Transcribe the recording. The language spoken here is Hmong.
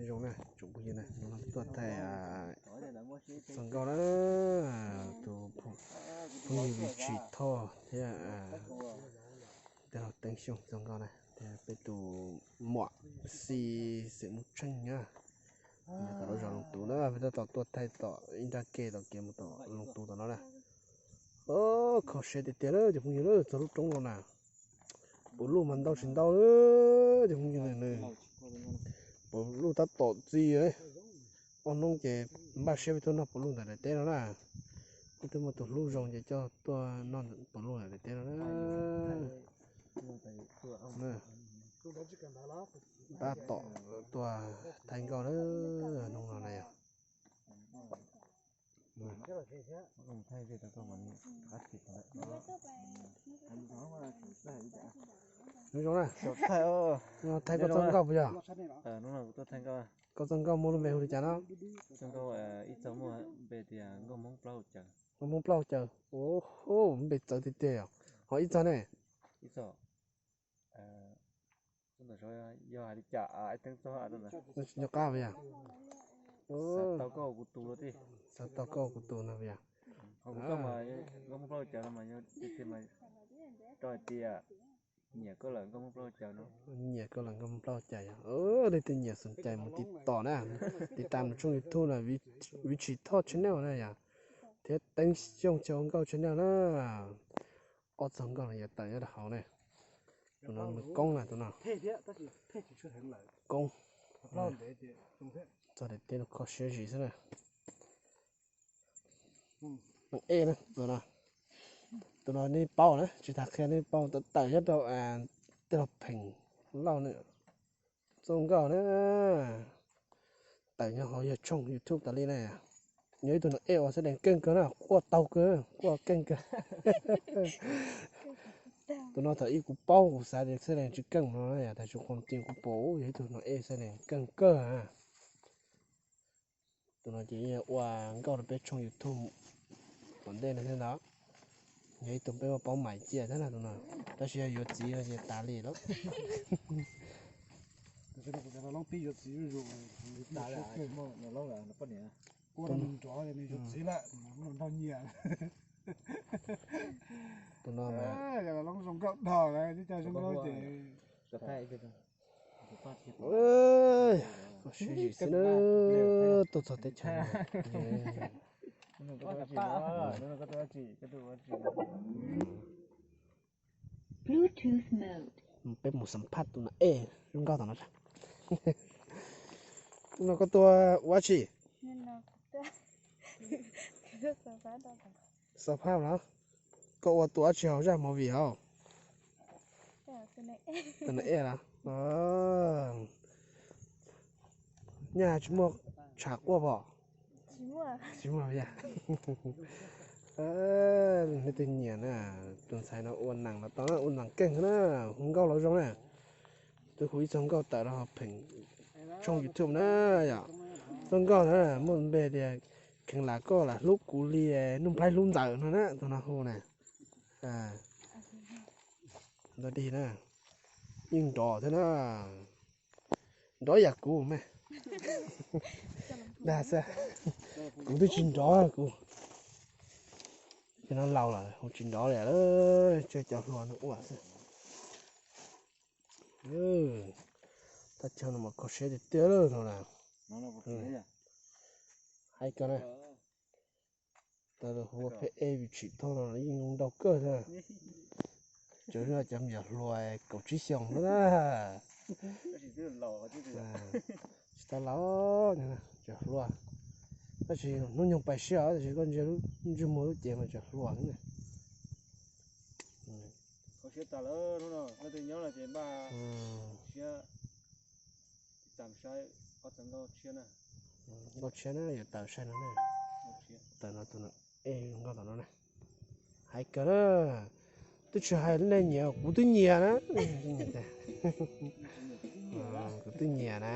Zoo na tsoom phooj ywg na, tuaj thaij txog nkauj na, tus phooj ywg Vim Tsim Thoj thiab tej laug Teev Xyooj txog nkauj na, thiab peb tus muam Xis xeem Mus Tsheej na. Tom lub zos Loos Tus na, peb tab tom tuaj thaij tom ib nrab ke tom kev mus tom Loos Tus tom no na. Kho siab tiag tiag na cov phooj ywg na, txog lub roob no na. Puv luj mas ntau tsis ntau lawm cov phooj ywg na. Puv luj tab tom txi, ob hnub ces npaj siab peb tuaj noj puv luj ntawm daim teb no na. Kuj twb muaj tus hlub zoo ces coj tuaj noj puv luj ntawm daim teb no na. Tab tom tuaj thaij nkauj na, hnub no na yog. Zoo na, thaij koj txoj nkauj puas yog? Koj txoj nkauj muaj lub npe hu li cas no? Nkauj Hmoob Plaub Hau Caws. Nkauj Hmoob Plaub Hau Caws, npe txawv tiag tiag yom. Ho ib txog ne? Nco qab puas yog? Xav tau koj kuv tus no puas yog? Nkauj Hmoob Plaub Hau Caws no mas yog tiag tiag mas rau hais tias nyiam koj lawm Nkauj Hmoob Plaub Hau Caws no. Nyiam koj lawm Nkauj Hmoob Plaub Hau Caws yog, leej twg nyiam xoom cais mus tiv tom na, tiv tam mus tshooj YouTube na, Vim Tsim Thoj channel na yom, thiab Teev Xyooj Chaw Ua Nkauj channel na. Ob txog nkauj no yuav tawm nyob rau hauv ne. Tus no nws koob na, tus no koob. Txog daim teb no kho siab zim xwb na. Neeg ej na, tus no, tus no nej paub na, tsis tas qhia nej paub, tawm nyob rau tej laug Pheem Lauj na, txoj nkauj na. Tawm nyob hauv yawg tshooj YouTube tas li na. Yog ib tug neeg ej uas xab dees keej kawg na, quaj taug kawg, quaj keej kawg. Tus no thaum ub kuv paub kuv xav tias xab dees tsis keej no na, yog tab sis qhov tseeb kuv pom yog ib tug neeg ej xab dees keej kawg. Tus no ces ua nkauj rau peb tshooj YouTube tom ntej no thiab ntag. Yog ib tug peb muaj paub mais cia thiab na tus no, tab sis yog yuav txiv no ces tas li lawm. Tus no, koj siab zim xwb na, tuaj txog teb chaws. Peb mus xam phaj tus neeg ej zoo nkauj tom no. Tus no koj tuaj ua dab tsi? Xam phaj los? Koj ua tus dab tsi hauv zaj movie hauv? Tus neeg ej los? Nyaj tsis muaj tshav quaj pom? Tsis muaj. Nej twg nyiam na, tus ntxhais no ua neeg los tau na, ua neeg keej na, hu nkauj los zoo na. Twb hu ib txoj nkauj tawm rau hauv Pheem tshooj YouTube na yom. Txoj nkauj na muaj npe tias Kheev lam koj lam hlub kuv li Nuj Nplhaib hlub ntxawm no na, tus no hu na. Ntau dig na, yeej nrov thiab na. Nrov yam kuv me. Dag xwb, kuv twb tsis nrov kuv. Ces no laus lawm hu tsis nrov li lawm, tseg cov hluas no ua xwb. Thaj chaw no mas kho siab tiag tiag lawm no na. Hais kawg na. Tau hu ua phem ej Vim Tsim Thoj no yeej zoo nraug kawg thiab. Cov, cov me nyuam hluas kaum tsib xyoos no na. Tsis tau laus, cov hluas. Tab sis hnub nyoog pais siab os, tab sis koj ntsia lub ntsej muag lub cev mas cov hluas xwb na. Kho siab tas lawm hnub no, leej twg nyob no ces npaj siab tam saib ob txog nkauj tshiab na. Nkauj tshiab na, yuav tawm saib no na. Tawm no tus no, ej, nkauj tom no na. Hais kawg na, twb tsis hais nej nyiam, kuv twb nyiam na. Kuv twb nyiam na.